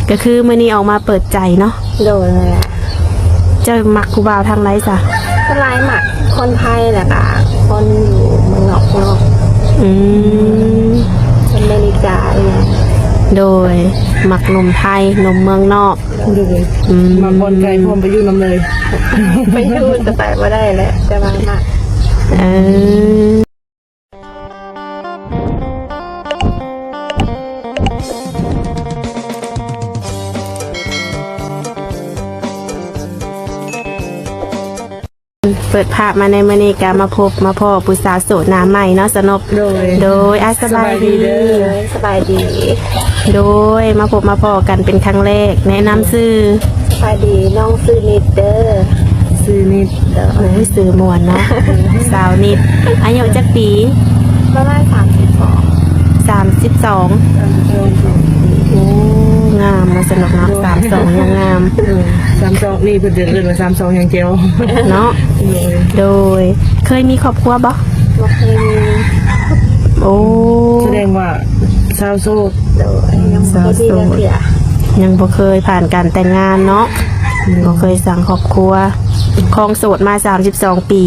ກໍຄືມື້ນີ້ອອກມາເປີດໃຈເນາະ. ໂດຍ ນັ້ນແຫຼະ. ເຈົ້າມັກຜູ້ບ່າວທາງໃດຊະ? ສ່ວນຫຼາຍມັກຄົນໄທ ແລ້ວກະຄົນຢູ່ເມືອງນອກເນາະ. ອືມ ອາເມລິກາອີ່ຫຍັງ. ໂດຍ ມັກໜຸ່ມໄທ ໜຸ່ມເມືອງນອກ. ໂດຍ ອືມ ມັກບ່ອນໄກ ພ້ອມໄປຢູ່ນຳເລີຍ ໄປຢູ່ແຕ່ໄປບໍ່ໄດ້ແຫຼະ ແຕ່ວ່າມັກ. ເອີ ເປີດພາບມາໃນມື້ນີ້ກະມາພົບມາພໍ້ຜູ້ສາວໂສດໜ້າໃໝ່ເນາະ ສະນົບ. ໂດຍ ໂດຍ ອາ ສະບາຍດີ ສະບາຍດີເດີ ສະບາຍດີ. ໂດຍ ມາພົບມາພໍ້ກັນເປັນຄັ້ງແລກ ແນະນຳຊື່. ສະບາຍດີ ນ້ອງຊື່ນິດເດີ. ຊື່ນິດ. ໂອ້ຍ ຊື່ມ່ວນເນາະ ສາວນິດ. ອາຍຸຈັກປີ? ປະມານສາມສິບສອງ ສາມສິບສອງ. ໂອ້ ງາມເນາະ ສະນົບເນາະ ສາມສອງຍັງງາມ. ເອີ ສາມສອງນີ້ເພິ່ນຈະເອີ້ນວ່າສາມສອງຍັງແຈ່ວເນາະ. ໂດຍ ໂດຍ ເຄີຍມີຄອບຄົວບໍ່? ບໍ່ເຄີຍມີ. ໂອ້ ສະແດງວ່າ ຊາວໂສດ. ໂດຍ ຍັງບໍ່ເຄີຍມີເທື່ອ ຍັງບໍ່ເຄີຍຜ່ານການແຕ່ງງານເນາະ. ອືມ ບໍ່ເຄີຍສ້າງຄອບຄົວ ຄອງໂສດມາສາມສິບສອງປີ.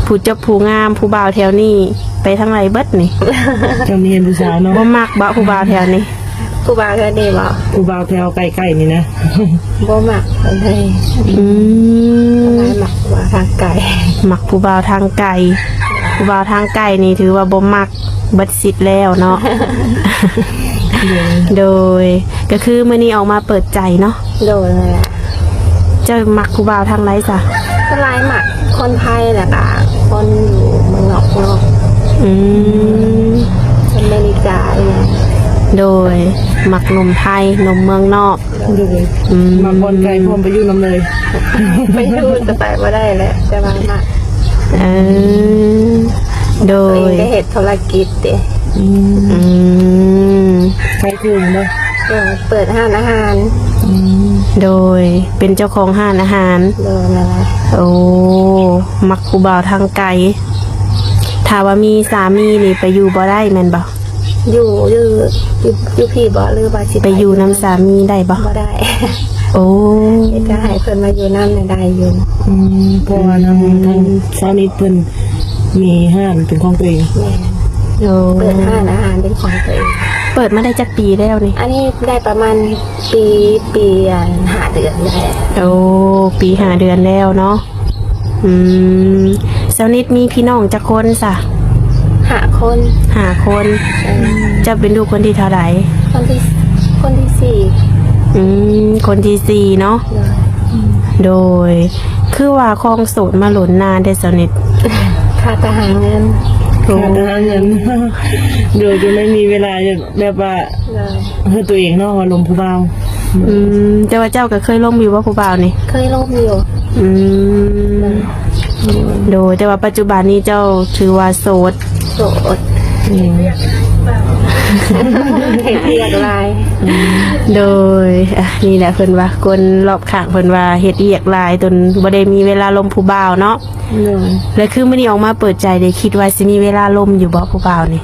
ຜູ້ຈົບຜູ້ງາມ ຜູ້ບ່າວແຖວນີ້ໄປທາງໃດເບິດນີ້? ເຈົ້າມີເຫັນຜູ້ສາວເນາະ. ບໍ່ມັກບໍຜູ້ບ່າວແຖວນີ້? ຜູ້ບ່າວແຖວນີ້ບໍ ຜູ້ບ່າວແຖວໃກ້ໆນີ້ນະ? ບໍ່ມັກປານໃດ. ອືມ ບໍ່ໄດ້ມັກຜູ້ບ່າວທາງໄກ ມັກຜູ້ບ່າວທາງໄກ. ຜູ້ບ່າວທາງໄກນີ້ຖືວ່າບໍ່ມັກ ເບິດສິດແລ້ວເນາະ. ໂດຍ ໂດຍ ກໍຄືມື້ນີ້ອອກມາເປີດໃຈເນາະ. ໂດຍ ນັ້ນແຫຼະ. ເຈົ້າມັກຜູ້ບ່າວທາງໃດຊະ? ສ່ວນຫຼາຍມັກຄົນໄທ ແລ້ວກະຄົນຢູ່ເມືອງນອກເນາະ. ອືມ ອາເມລິກາອີ່ຫຍັງ. ໂດຍ ມັກໜຸ່ມໄທ ໜຸ່ມເມືອງນອກ. ໂດຍ ອືມ ມັກບ່ອນໄກ ພ້ອມໄປຢູ່ນຳເລີຍ ໄປຢູ່ແຕ່ໄປບໍ່ໄດ້ແຫຼະ ແຕ່ວ່າມັກ. ເອີ ໂດຍ ໂຕເອງກໍເຮັດທຸລະກິດເດ້. ອືມ ອືມ ຂາຍເຄື່ອງບໍ່? ເອີ ເປີດຮ້ານອາຫານ. ອືມ ໂດຍ ເປັນເຈົ້າຂອງຮ້ານອາຫານ. ໂດຍ ນັ້ນແຫຼະ. ໂອ້ ມັກຜູ້ບ່າວທາງໄກ. ຖ້າວ່າມີສາມີນີ້ໄປຢູ່ບໍ່ໄດ້ແມ່ນບໍ່? ຢູ່ ຢູ່ ຢູ່ ຢູ່ພີ້ບໍ ຫຼືວ່າຊິໄປ ໄປຢູ່ນຳສາມີໄດ້ບໍ? ບໍ່ໄດ້. ໂອ້ ເຮັດໃຫ້ເພິ່ນມາຢູ່ນຳນະໄດ້ຢູ່. ອືມ ເພາະວ່າທາງ ອືມ ທາງສາມີເພິ່ນມີຮ້ານເປັນຂອງຕົວເອງ. ແມ່ນ. ໂອ້ ເປີດຮ້ານອາຫານເປັນຂອງຕົວເອງ. ເປີດມາໄດ້ຈັກປີແລ້ວນີ້? ອັນນີ້ໄດ້ປະມານປີ ປີ ອັນ ຫ້າເດືອນໄດ້. ໂອ້ ປີຫ້າເດືອນແລ້ວເນາະ. ອືມ ສາວນິດມີພີ່ນ້ອງຈັກຄົນຊະ? ຫ້າຄົນ. ຫ້າຄົນ. ເອີ ເຈົ້າເປັນລູກຄົນທີເທົ່າໃດ? ຄົນທີ ຄົນທີສີ່. ອືມ ຄົນທີສີ່ເນາະ. ໂດຍ ໂດຍ ຄືວ່າຄອງໂສດມາດົນນານແທ້ສາວນິດ? ຂາດແຕ່ຫາເງິນ. ໂອ້ ຂາດແຕ່ຫາເງິນ. ໂດຍ ຈຶ່ງໄດ້ມີເວລາ ແບບວ່າ ໂດຍ ເຮັດຕົວເອງເນາະ ວ່າລົມຜູ້ບ່າວ. ອືມ ແຕ່ວ່າເຈົ້າກໍເຄີຍລົມຢູ່ບໍ່ຜູ້ບ່າວນີ້? ເຄີຍລົມຢູ່. ອືມ ໂດຍ ໂດຍ ແຕ່ວ່າປັດຈຸບັນນີ້ເຈົ້າຖືວ່າໂສດ. ໂສດ. ອືມ ເຮັດວຽກຫຼາຍ. ໂດຍ ອ່ະ ນີ້ແຫຼະ ເພິ່ນວ່າຄົນລອບຂ້າງເພິ່ນວ່າເຮັດວຽກຫຼາຍ ຈົນບໍ່ໄດ້ມີເວລາລົມຜູ້ບ່າວເນາະ. ໂດຍ ແລ້ວຄືມື້ນີ້ອອກມາເປີດໃຈເດ້ ຄິດວ່າຊິມີເວລາລົມຢູ່ບໍ່ຜູ້ບ່າວນີ້?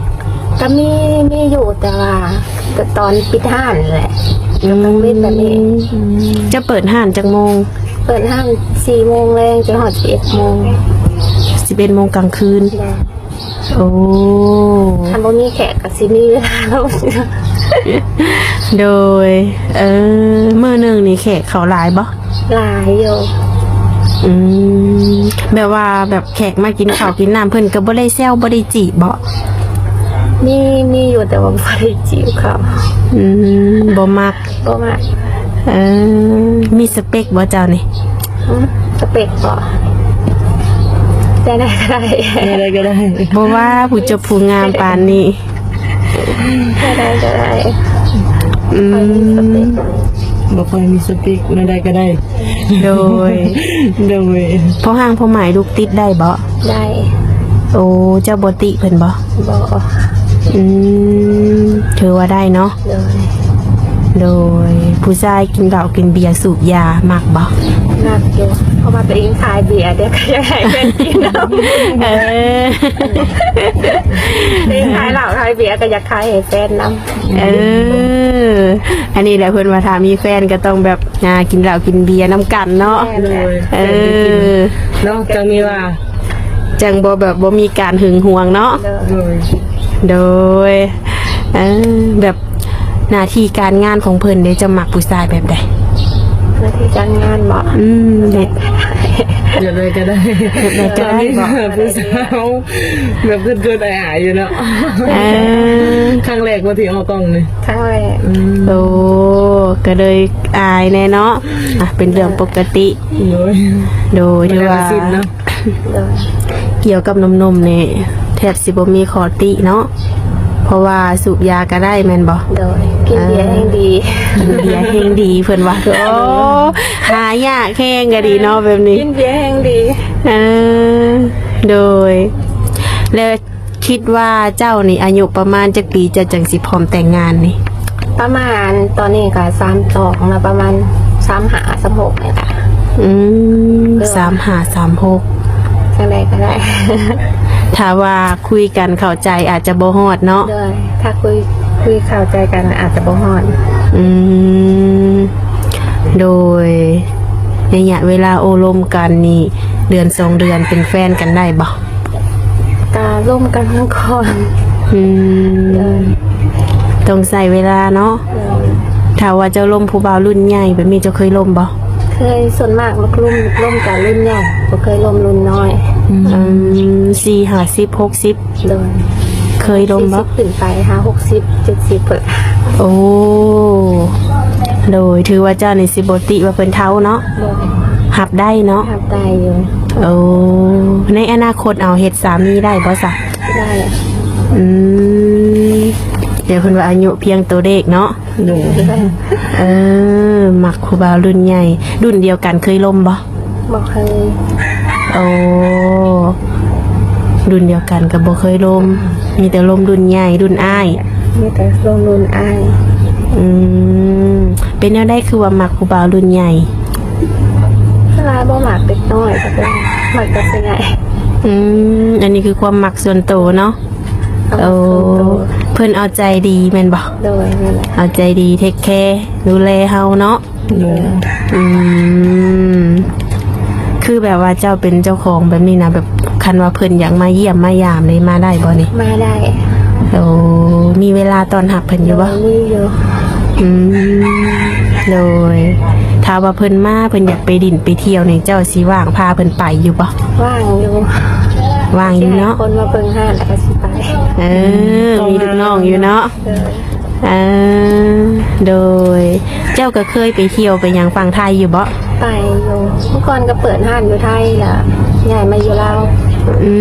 ກໍມີ ມີຢູ່ ແຕ່ວ່າກໍຕອນປິດຮ້ານແຫຼະ. ອືມ ກໍຕ້ອງເວັນແບບນີ້. ອືມ ເຈົ້າເປີດຮ້ານຈັກໂມງ? ເປີດຮ້ານສີ່ໂມງແລງຈົນຮອດສິບເອັດໂມງ. ສິບເອັດໂມງກາງຄືນ. ໂດຍ ໂອ້ ຄັນບໍ່ມີແຂກກໍຊິມີເວລາລົມ. ໂດຍ ເອີ ມື້ໜຶ່ງນີ້ແຂກເຂົ້າຫຼາຍບໍ່? ຫຼາຍຢູ່. ອືມ ແບບວ່າແບບແຂກມາກິນເຂົ້າກິນນ້ຳ ເພິ່ນກໍບໍ່ໄດ້ແຊວບໍ່ໄດ້ຈີ້ບໍ? ມີ ມີຢູ່ ແຕ່ວ່າບໍ່ໄດ້ຈີບເຂົາ. ອືມ ບໍ່ມັກ. ບໍ່ມັກ. ເອີ ມີສະເປັກບໍ່ເຈົ້ານີ້? ຫືມ ສະເປັກບໍ່? ແນວໃດກໍໄດ້. ແນວໃດກໍໄດ້. ບໍ່ວ່າຜູ້ຈົບຜູ້ງາມປານນີ້. ແນວໃດກໍໄດ້. ອືມ ຂ້ອຍມີສະເປັກ. ບໍ່ຄ່ອຍມີສະເປັກ ແນວໃດກໍໄດ້. ໂດຍ ໂດຍ. ພໍ່ຮ້າງພໍ່ໝ້າຍລູກຕິດໄດ້ບໍ່? ໄດ້. ໂອ້ ເຈົ້າບໍ່ຕິເພິ່ນບໍ່? ບໍ່. ອືມ ຖືວ່າໄດ້ເນາະ. ໂດຍ. ໂດຍ ຜູ້ຊາຍກິນເຫຼົ້າກິນເບຍສູບຢາມັກບໍ່? ມັກຢູ່ ເພາະວ່າຕົວເອງຂາຍເບຍ ແຕ່ກໍຢາກໃຫ້ແຟນກິນເນາະ. ເອີ ຕົວເອງຂາຍເຫຼົ້າຂາຍເບຍ ກໍຢາກຂາຍໃຫ້ແຟນນຳ. ເອີ ອັນນີ້ແຫຼະ ເພິ່ນວ່າຖ້າມີແຟນກໍຕ້ອງແບບ ອ່າ ກິນເຫຼົ້າກິນເບຍນຳກັນເນາະ. ແມ່ນແຫຼະ. ເອີ ເນາະ ຈັ່ງມີວ່າ ຈັ່ງບໍ່ແບບບໍ່ມີການຫຶງຫວງເນາະ. ໂດຍ ໂດຍ ເອີ ແບບໜ້າທີ່ການງານຂອງເພິ່ນເດ ເຈົ້າມັກຜູ້ຊາຍແບບໃດ? ໜ້າທີ່ການງານບໍ? ອືມ ແບບ ແບບໃດກໍໄດ້ ແບບໃດກໍໄດ້ບໍ? ຜູ້ສາວແບບເຂີນໆອາຍໆຢູ່ເນາະ. ເອີ ຄັ້ງແລກບໍ່ທີ່ອອກກ້ອງນີ້? ຄັ້ງແລກ. ອືມ ໂອ້ ກໍເລີຍອາຍແດ່ເນາະ. ອ່ະ ເປັນເລື່ອງປົກກະຕິ. ໂດຍ ໂດຍ ຖືວ່າ ໂດຍ ກ່ຽວກັບໜຸ່ມໆນີ້ແທບຊິບໍ່ມີຂໍ້ຕິເນາະ ເພາະວ່າສູບຢາກໍໄດ້ແມ່ນບໍ່? ໂດຍ ກິນເບຍແຮ່ງດີ ເອີ ກິນເບຍແຮ່ງດີເພິ່ນວ່າ. ໂອ້ ຫາຍາກແຮງກໍດີເນາະແບບນີ້ ກິນເບຍແຮ່ງດີ. ເອີ ໂດຍ ແລ້ວ ຄິດວ່າເຈົ້ານີ້ອາຍຸປະມານຈັກປີ ເຈົ້າຈັ່ງຊິພ້ອມແຕ່ງງານນີ້? ປະມານ ຕອນນີ້ກໍສາມສອງແລ້ວ ປະມານສາມຫ້າ ສາມຫົກນີ້ລະ. ອືມ ເອີ ສາມຫ້າ ສາມຫົກ ຈັ່ງໃດກໍໄດ້ ຖ້າວ່າຄຸຍກັນເຂົ້າໃຈອາດຈະບໍ່ຮອດເນາະ. ໂດຍ ຖ້າຄຸຍ ຄຸຍເຂົ້າໃຈກັນອາດຈະບໍ່ຮອດ. ອືມ ໂດຍ ໄລຍະເວລາໂອ້ລົມກັນນີ້ ເດືອນສອງເດືອນເປັນແຟນກັນໄດ້ບໍ່? ກະລົມກັນກ່ອນ. ອືມ ໂດຍ ຕ້ອງໃຊ້ເວລາເນາະ. ໂດຍ ຖ້າວ່າເຈົ້າລົມຜູ້ບ່າວລຸ້ນໃຫຍ່ແບບນີ້ ເຈົ້າເຄີຍລົມບໍ່? ເຄີຍ ສ່ວນມາກລົມ ລົມແຕ່ລຸ້ນໃຫຍ່ ບໍ່ເຄີຍລົມລຸ້ນນ້ອຍ. ອືມ ສີ່ ຫ້າສິບ ຫົກສິບ. ໂດຍ ເຄີຍລົມບໍ່? ສີ່ສິບຂຶ້ນໄປ ຫາຫົກສິບ ເຈັດສິບພຸ້ນ. ໂອ້ ໂດຍ ຖືວ່າເຈົ້ານີ້ຊິບໍ່ຕິວ່າເພິ່ນເຖົ້າເນາະ. ໂດຍ ຮັບໄດ້ເນາະ. ຮັບໄດ້ຢູ່. ໂອ້ ໃນອະນາຄົດເອົາເຮັດສາມີໄດ້ບໍ່ຊະ? ໄດ້. ອືມ ດຽວເພິ່ນວ່າອາຍຸພຽງຕົວເລກເນາະ. ໂດຍ ເອີ ມັກຜູ້ບ່າວລຸ້ນໃຫຍ່ ລຸ້ນດຽວກັນເຄີຍລົມບໍ່? ບໍ່ເຄີຍ. ໂອ້ ລຸ້ນດຽວກັນກໍບໍ່ເຄີຍລົມ ມີແຕ່ລົມລຸ້ນໃຫຍ່ ລຸ້ນອ້າຍ. ມີແຕ່ລົມລຸ້ນອ້າຍ. ອືມ ເປັນແນວໃດຄືວ່າມັກຜູ້ບ່າວລຸ້ນໃຫຍ່? ສ່ວນຫຼາຍບໍ່ມັກເດັກນ້ອຍ ມັກແຕ່ຜູ້ໃຫຍ່. ອືມ ອັນນີ້ຄືຄວາມມັກສ່ວນໂຕເນາະ. ຄວາມມັກສ່ວນໂຕ. ໂອ້ ເພິ່ນເອົາໃຈດີແມ່ນບໍ່? ໂດຍ ແມ່ນແຫຼະ. ເອົາໃຈດີ ເທກແຄ ດູແລເຮົາເນາະ. ໂດຍ ອືມ ຄືແບບວ່າເຈົ້າເປັນເຈົ້າຂອງແບບນີ້ນະ ແບບຄັນວ່າເພິ່ນຢາກມາຢ້ຽມມາຢາມນີ້ ມາໄດ້ບໍ່ນີ້? ມາໄດ້. ໂອ້ ມີເວລາຕ້ອນຮັບເພິ່ນຢູ່ບໍ່? ໂດຍ ມີຢູ່. ອືມ ໂດຍ ຖ້າວ່າເພິ່ນມາ ເພິ່ນຢາກໄປຫຼິ້ນໄປທ່ຽວນີ້ ເຈົ້າຊິວ່າງພາເພິ່ນໄປຢູ່ບໍ່? ວ່າງຢູ່. ວ່າງຢູ່ເນາະ. ຊິໃຫ້ຄົນມາເບິ່ງຮ້ານແລ້ວກໍຊິໄປ. ເອີ ມີລູກນ້ອງຢູ່ເນາະ. ໂດຍ ເອີ ໂດຍ ເຈົ້າກໍເຄີຍໄປທ່ຽວໄປຫຍັງຝັ່ງໄທຢູ່ບໍ່? ໄປຢູ່ ເມື່ອກ່ອນກໍເປີດຮ້ານຢູ່ໄທ ແລ້ວຍ້າຍມາຢູ່ລາວ. ອື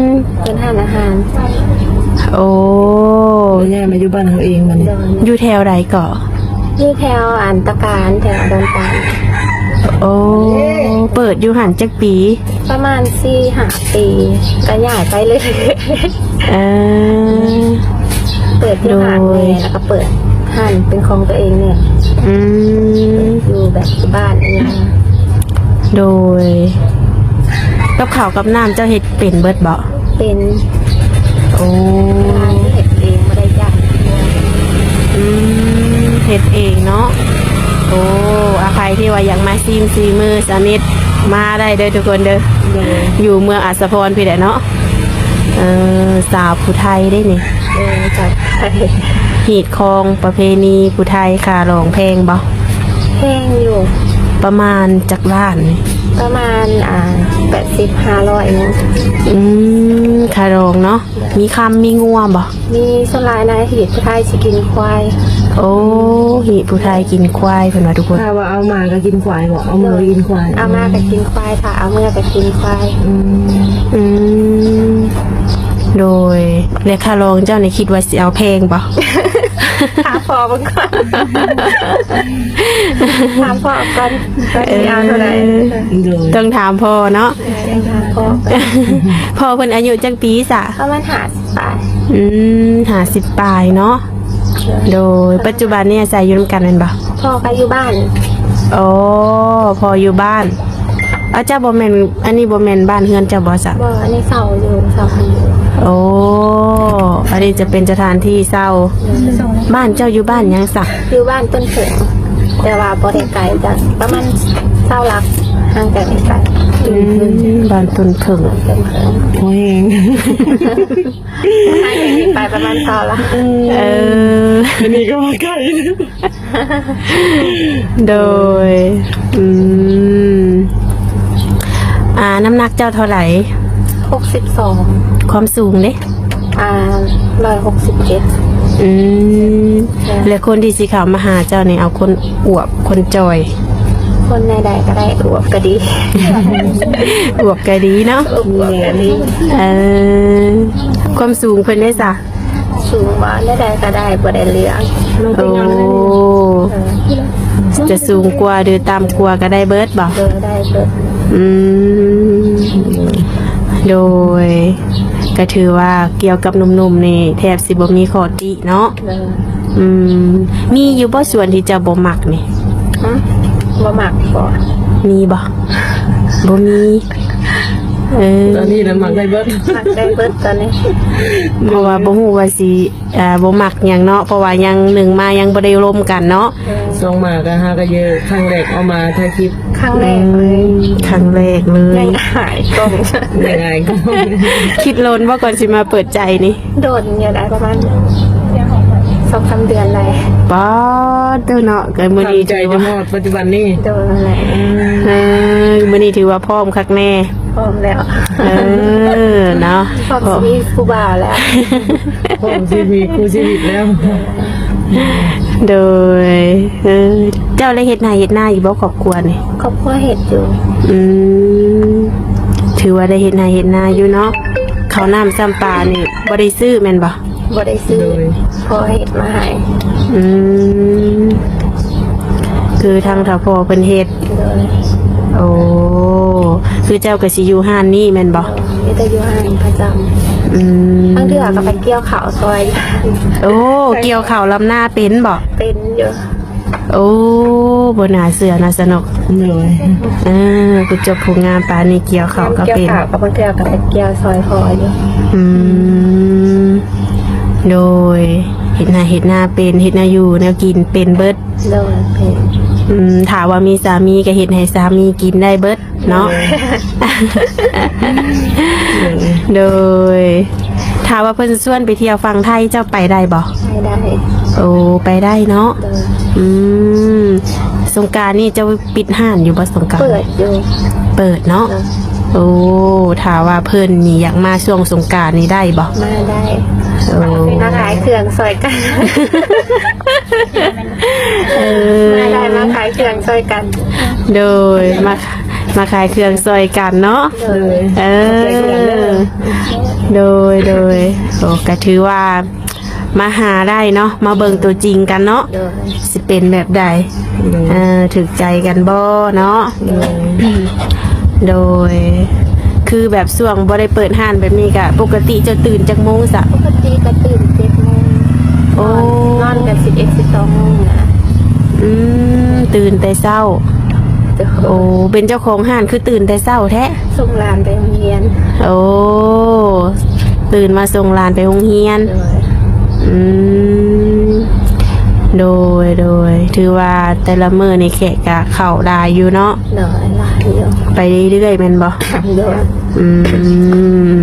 ມ ເປີດຮ້ານອາຫານ. ໂອ້ ແລ້ວຍ້າຍມາຢູ່ບ້ານເຮົາເອງບັດນີ້. ໂດຍ ຢູ່ແຖວໃດເກາະ? ຢູ່ແຖວອັນຕະການ ແຖວດອນຕານ. ໂອ້ ເປີດຢູ່ຫັ້ນຈັກປີ? ປະມານສີ່ຫ້າປີ ກໍຍ້າຍໄປເລື້ອຍໆ. ເອີ ເປີດຢູ່ຮ້ານແມ່ ໂດຍ ແລ້ວກໍເປີດຮ້ານເປັນຂອງຕົວເອງນີ້. ອືມ ຢູ່ແບບຢູ່ບ້ານອີ່ຫຍັງ. ໂດຍ ກັບເຂົ້າກັບນ້ຳເຈົ້າເຮັດເປັນເບິດບໍ່? ເປັນ. ໂອ້ ເຮັດເອງ ບໍ່ໄດ້ຈ້າງ. ອືມ ເຮັດເອງເນາະ. ໂອ້ ອາ ໃຜທີ່ວ່າຢາກມາຊີມສີມືສາວນິດ ມາໄດ້ເດີທຸກຄົນເດີ. ໂດຍ ຢູ່ເມືອງອາດສະພອນພີ້ແຫຼະເນາະ. ເອີ ສາວຜູ້ໄທເດ້ນີ້. ເອີ ສາວຜູ້ໄທ. ຮີດຄອງປະເພນີຜູ້ໄທ ຄ່າດອງແພງບໍ່? ແພງຢູ່. ປະມານຈັກລ້ານນີ້? ປະມານ ອ່າ ແປດສິບ ຫ້າຮ້ອຍນີ້. ອືມ ຄ່າດອງເນາະ. ມີຄຳມີງົວບໍ່? ມີ. ສ່ວນຫຼາຍນະ ຮີດຜູ້ໄທຊິກິນຄວາຍ. ໂອ້ ຮີດຜູ້ໄທກິນຄວາຍເພິ່ນວ່າທຸກຄົນ. ຖ້າວ່າເອົາມາກໍກິນຄວາຍບໍ? ເອົາມາກໍກິນຄວາຍ. ເອົາມາກໍກິນຄວາຍ ຖ້າເອົາເມືອກໍກິນຄວາຍ. ອືມ ອືມ ໂດຍ ແລະ ຄ່າດອງເຈົ້ານີ້ຄິດວ່າຊິເອົາແພງບໍ່? ຖາມພໍ່ເບິ່ງກ່ອນ. ຖາມພໍ່ກ່ອນ ວ່າຊິເອົາເທົ່າໃດ. ເອີ ໂດຍ ຕ້ອງຖາມພໍ່ເນາະ. ເອີ ຕ້ອງຖາມພໍ່. ພໍ່ເພິ່ນອາຍຸຈັກປີສະ? ປະມານຫ້າສິບປາຍ. ອືມ ຫ້າສິບປາຍເນາະ. ໂດຍ ປັດຈຸບັນນີ້ອາໄສຢູ່ນຳກັນແມ່ນບໍ່? ພໍ່ກໍຢູ່ບ້ານ. ອໍ ພໍ່ຢູ່ບ້ານ. ເອົາ ເຈົ້າບໍ່ແມ່ນ ອັນນີ້ບໍ່ແມ່ນບ້ານເຮືອນເຈົ້າບໍ່ຊະ? ບໍ່ ອັນນີ້ເຊົ່າຢູ່ ເຊົ່າຢູ່. ໂອ້ ອັນນີ້ຈະເປັນສະຖານທີ່ເຊົ່າ. ໂດຍ. ບ້ານເຈົ້າຢູ່ບ້ານຫຍັງຊະ? ຢູ່ບ້ານຕົ້ນເຜິ້ງ ແຕ່ວ່າບໍ່ໄດ້ໄກ ຈາກປະມານຊາວຫຼັກ ຫ່າງຈາກນີ້ໄກ. ອືມ ບ້ານຕົ້ນເຜິ້ງ. ໂອ້ຍ ໄປປະມານຊາວລະ. ເອີ ອັນນີ້ກໍວ່າໄກ. ໂດຍ ອືມ ອ່າ ນ້ຳໜັກເຈົ້າເທົ່າໃດ? ຫົກສິບສອງ. ຄວາມສູງເດ້? ອ່າ ຮ້ອຍຫົກສິບເຈັດ. ອືມ ແລະ ຄົນທີ່ຊິເຂົ້າມາຫາເຈົ້ານີ້ ເອົາຄົນອວບ ຄົນຈ່ອຍ? ຄົນແນວໃດກໍໄດ້ ອວບກໍດີ. ອວບກໍດີເນາະ. ອວບກໍດີ. ເອີ ຄວາມສູງເພິ່ນເດ້ຊະ? ສູງບໍ່? ແນວໃດກໍໄດ້ ບໍ່ໄດ້ເລືອກ. ໂອ້ ຈະສູງກວ່າ ຫຼື ຕ່ຳກວ່າກໍໄດ້ເບິດບໍ່? ເອີ ໄດ້ເບິດ. ອືມ ໂດຍ ກໍຖືວ່າກ່ຽວກັບໜຸ່ມໆນີ້ ແທບຊິບໍ່ມີຂໍ້ຕິເນາະ. ເອີ ອືມ ມີຢູ່ບໍ່ສ່ວນທີ່ເຈົ້າບໍ່ມັກນີ້? ຫຶ? ບໍ່ມັກບໍ່? ມີບໍ່? ບໍ່ມີ. ເອີ ຕອນນີ້ນະມັກໄດ້ເບິດ. ມັກໄດ້ເບິດຕອນນີ້. ເພາະວ່າບໍ່ຮູ້ວ່າຊິ ອ່າ ບໍ່ມັກຫຍັງເນາະ ເພາະວ່າຍັງ ໜຶ່ງມາຍັງບໍ່ໄດ້ລົມກັນເນາະ. ສອງມາກໍຫາກໍເຢີ ຄັ້ງແລກເອົາມາຖ່າຍຄລິບ. ຄັ້ງແລກເລີຍ. ອືມ ຄັ້ງແລກເລີຍ. ຍັງອາຍກ້ອງ ຍັງອາຍກ້ອງ. ຄິດດົນບໍ່ກ່ອນຊິມາເປີດໃຈນີ້? ດົນຢູ່ໄດ໋ ປະມານສອງສາມເດືອນໄດ້. ປາດໂທ້ເນາະ ກໍມື້ນີ້ຖືວ່າ ປັດຈຸບັນນີ້. ໂດນແຫຼະ. ເອີ ມື້ນີ້ຖືວ່າພ້ອມຄັກແນ່. ພ້ອມແລ້ວ. ເອີ ເນາະ ພ້ອມຊິມີຜູ້ບ່າວແລ້ວ. ພ້ອມຊິມີຄູ່ຊີວິດແລ້ວ. ໂດຍ ເອີ ເຈົ້າໄດ້ເຮັດໄຮ່ເຮັດນາຢູ່ບໍ່ ຄອບຄົວນີ້? ຄອບຄົວເຮັດຢູ່. ອືມ ຖືວ່າໄດ້ເຮັດໄຮ່ເຮັດນາຢູ່ເນາະ. ເຂົ້ານ້ຳຊ້ຳປານີ້ບໍ່ໄດ້ຊື້ແມ່ນບໍ່? ບໍ່ໄດ້ຊື້. ໂດຍ. ພໍ່ເຮັດມາໃຫ້. ອືມ ຄືທາງເຖົ້າພໍ່ເພິ່ນເຮັດ. ໂດຍ. ໂອ້ ຄືເຈົ້າກໍຊິຢູ່ຮ້ານນີ້ແມ່ນບໍ່? ມີແຕ່ຢູ່ຮ້ານປະຈຳ. ອືມ ບາງເທື່ອກໍໄປກ່ຽວເຂົ້າຊ່ອຍ. ໂອ້ ກ່ຽວເຂົ້າລຳນາເປັນບໍ່? ເປັນຢູ່. ໂອ້ ບໍ່ໜ້າເຊື່ອນະ ສະໜົກ. ໂດຍ. ເອີ ຜູ້ຈົບຜູ້ງາມປານນີ້ກ່ຽວເຂົ້າກໍເປັນ. ກ່ຽວເຂົ້າກໍບາງເທື່ອກໍໄປກ່ຽວຊ່ອຍພໍ່ຢູ່. ອືມ ໂດຍ ເຮັດໄຮ່ເຮັດນາເປັນ ເຮັດແນວຢູ່ແນວກິນເປັນເບິດ. ໂດຍ ເປັນ. ອືມ ຖ້າວ່າມີສາມີກໍເຮັດໃຫ້ສາມີກິນໄດ້ເບິດເນາະ. ໂດຍ. ໂດຍ ໂດຍ. ຖ້າວ່າເພິ່ນຊວນໄປທ່ຽວຝັ່ງໄທ ເຈົ້າໄປໄດ້ບໍ່? ໄປໄດ້. ໂອ້ ໄປໄດ້ເນາະ. ໂດຍ. ອືມ ສົງການນີ້ເຈົ້າປິດຮ້ານຢູ່ບໍ່ ສົງການ? ເປີດຢູ່. ເປີດເນາະ. ໂດຍ. ໂອ້ ຖ້າວ່າເພິ່ນນີ້ຢາກມາຊ່ວງສົງການນີ້ໄດ້ບໍ່? ມາໄດ້. ໂອ້ ມາຂາຍເຄື່ອງຊ່ອຍກັນ. ເອີ ມາໄດ້ ມາຂາຍເຄື່ອງຊ່ອຍກັນ. ໂດຍ ມາ ມາຂາຍເຄື່ອງຊ່ອຍກັນເນາະ. ໂດຍ. ເອີ ໂດຍ ໂດຍ. ໂອ້ ກໍຖືວ່າມາຫາໄດ້ເນາະ ມາເບິ່ງຕົວຈິງກັນເນາະ. ໂດຍ. ຊິເປັນແບບໃດ? ໂດຍ. ເອີ ຖືກໃຈກັນບໍ່ເນາະ? ໂດຍ. ໂດຍ ຄືແບບຊ່ວງບໍ່ໄດ້ເປີດຮ້ານແບບນີ້ກະ ປົກກະຕິເຈົ້າຕື່ນຈັກໂມງຊະ? ປົກກະຕິກະຕື່ນເຈັດໂມງ. ໂອ້ ນອນກັນສິບເອັດ ສິບສອງໂມງນະ. ອືມ ຕື່ນແຕ່ເຊົ້າ. ໂດຍ. ໂອ້ ເປັນເຈົ້າຂອງຮ້ານຄືຕື່ນແຕ່ເຊົ້າແທ້? ສົ່ງຫຼານໄປໂຮງຮຽນ. ໂອ້ ຕື່ນມາສົ່ງຫຼານໄປໂຮງຮຽນ. ໂດຍ. ອືມ ໂດຍ ໂດຍ. ຖືວ່າແຕ່ລະມື້ນີ້ແຂກກະເຂົ້າຫຼາຍຢູ່ເນາະ? ໂດຍ ຫຼາຍຢູ່. ໄປເລື້ອຍໆແມ່ນບໍ່? ໂດຍ. ອືມ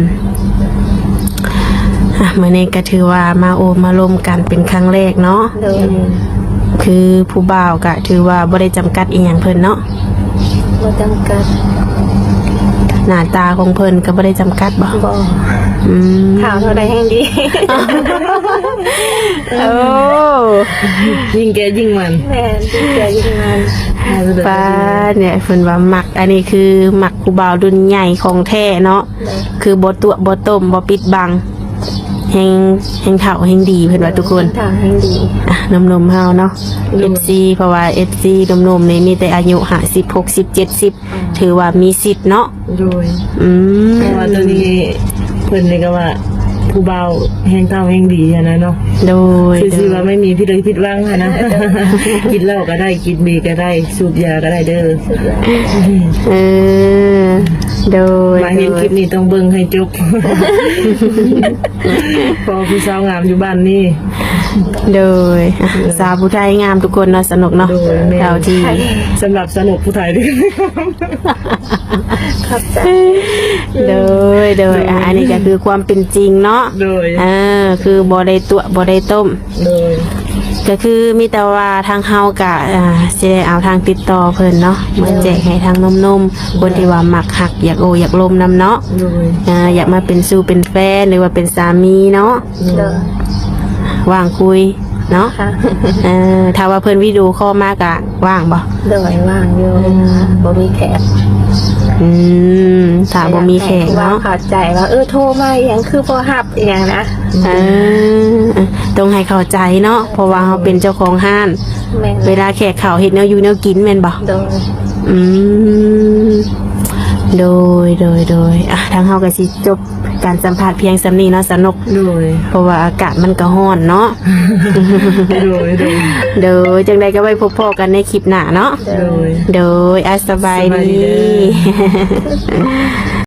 ອ່ະ ມື້ນີ້ກໍຖືວ່າມາໂອ້ມາລົມກັນເປັນຄັ້ງແລກເນາະ? ໂດຍ. ຄືຜູ້ບ່າວກໍຖືວ່າບໍ່ໄດ້ຈຳກັດອີ່ຫຍັງເພິ່ນເນາະ? ບໍ່ຈຳກັດ. ໜ້າຕາຂອງເພິ່ນກໍບໍ່ໄດ້ຈຳກັດບໍ່? ບໍ່. ອືມ ຂາວເທົ່າໃດແຮ່ງດີ. ໂອ້ ຍິ່ງແກ່ຍິ່ງມັນ. ແມ່ນ ຍິ່ງແກ່ຍິ່ງມັນ. ປ້າ ເນຍ ເພິ່ນວ່າມັກ ອັນນີ້ຄືມັກຜູ້ບ່າວລຸ້ນໃຫຍ່ຂອງແທ້ເນາະ. ໂດຍ. ຄືບໍ່ຕົວະບໍ່ຕົ້ມ ບໍ່ປິດບັງ ແຮ່ງ ແຮ່ງເຖົ້າແຮ່ງດີ ເພິ່ນວ່າທຸກຄົນ. ເຖົ້າແຮ່ງດີ. ອ່ະ ໜຸ່ມໆເຮົາເນາະ. ໂດຍ. ເອັຟຊີ ເພາະວ່າເອັຟຊີໜຸ່ມໆນີ້ມີແຕ່ອາຍຸຫ້າສິບ ຫົກສິບ ເຈັດສິບ ອືມ ຖືວ່າມີສິດເນາະ. ໂດຍ. ອືມ ເພາະວ່າຕອນນີ້ເພິ່ນນີ້ກໍວ່າ ຜູ້ບ່າວແຮງເຖົ້າແຮງດີຫັ້ນນະເນາະ. ໂດຍ ຄືຊິວ່າ ໂດຍ ໄມ່ມີຜິດເລີຍຜິດຫວັງຫັ້ນນະ. ກິນເຫຼົ້າກໍໄດ້ ກິນເບຍກໍໄດ້ ສູບຢາກໍໄດ້ເດີ. ເອີ ໂດຍ ມາເຫັນ ໂດຍ ຄລິບນີ້ຕ້ອງເບິ່ງໃຫ້ຈົບ ເພາະວ່າຜູ້ສາວງາມຢູ່ບ້ານນີ້. ໂດຍ ອ່ະ ເອີ ສາວຜູ້ໄທງາມທຸກຄົນເນາະ ສະນົກເນາະ. ໂດຍ ແມ່ນ ເທົ່າທີ່ ສຳລັບສະນົກຜູ້ໄທ ຂອບໃຈ. ໂດຍ ໂດຍ ໂດຍ ອ່ະ ອັນນີ້ກໍຄືຄວາມເປັນຈິງເນາະ. ໂດຍ ອ່າ ຄືບໍ່ໄດ້ຕົວະບໍ່ໄດ້ຕົ້ມ. ໂດຍ ກໍຄືມີແຕ່ວ່າທາງເຮົາກະ ອ່າ ຊິໄດ້ເອົາທາງຕິດຕໍ່ເພິ່ນເນາະ ມາແຈກໃຫ້ທາງໜຸ່ມໆ ຄົນທີ່ວ່າມັກຮັກ ຢາກໂອ້ຢາກລົມນຳເນາະ. ໂດຍ ອ່າ ຢາກມາເປັນຊູ່ເປັນແຟນ ຫຼືວ່າເປັນສາມີເນາະ. ໂດຍ ວ່າງຄຸຍເນາະ. ເອີ ຖ້າວ່າເພິ່ນວິດີໂອຄໍມາກະວ່າງບໍ່? ໂດຍ ວ່າງຢູ່. ອືມ ບໍ່ມີແຂກ. ອືມ ຖ້າບໍ່ມີແຂກເນາະ ເຂົ້າໃຈວ່າ ເອີ ໂທມາອີ່ຫຍັງຄືບໍ່ຮັບອີ່ຫຍັງນະ. ເອີ ຕ້ອງໃຫ້ເຂົ້າໃຈເນາະ ເພາະວ່າເຮົາເປັນເຈົ້າຂອງຮ້ານ. ແມ່ນ ເວລາແຂກເຂົ້າເຮັດແນວຢູ່ແນວກິນແມ່ນບໍ່? ໂດຍ ອືມ ໂດຍ ໂດຍ ໂດຍ ອ່ະ ທາງເຮົາກໍຊິຈົບການສຳພາດພຽງສ່ຳນີ້ເນາະ ສາວນົກ. ໂດຍ ເພາະວ່າອາກາດມັນກໍຮ້ອນເນາະ. ໂດຍ ໂດຍ ໂດຍ ຈັ່ງໃດກໍໄວ້ພົບພໍ້ກັນໃນຄລິບໜ້າເນາະ. ໂດຍ ໂດຍ ອ່ະ ສະບາຍດີ ສະບາຍດີເດີ.